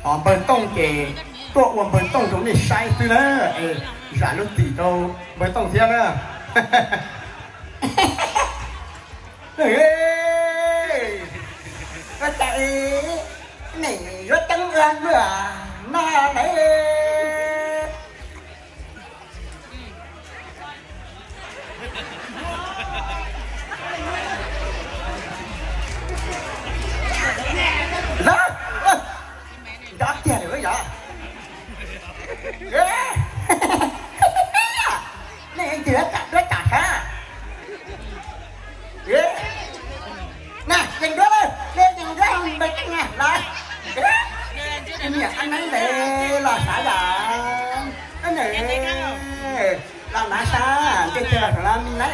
Npawg Tooj ces tuaj ua npawg Tooj rau nej saib xwb na, es zam lub txim rau npawg Tooj thiab na. Ua cas nim yuav teeb ua luaj no lawm. Los, nrov tiag lawm yog. Nej ntxim kam duab tsam sab. Na, yees duab lawm, nej yees duab npawg Tooj na los. Niam ab neeb ntev los sav yom. Los nav sab, ntiaj teb los sav los mi na.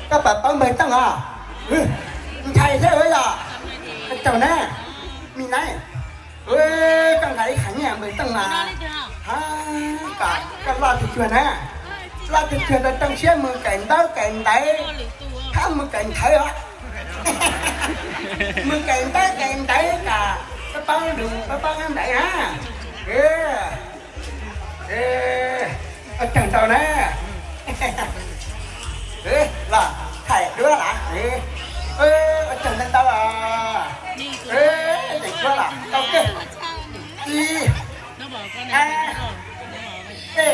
Koj puas paub npawg Tooj os? Ntshai thiab yog. Tsaug na, mi na. Koj nqa ib qhov nyiaj npawg Tooj mas, ha, kom koj loj tug cuag na, loj tug cuag rau rooj siab mus kawm ntaub kawm ntawv, txhob mus kawm nthawv os. Mus kawm ntaub kawm ntawv kom paub lus paub ntaub ntawv na. Ua tsaug ntau na. Los thaij duab lawm. Ua tsaug ntau ntau. Tseem duab los tau kawg. Ib, a, e,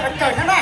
ua tsaug na.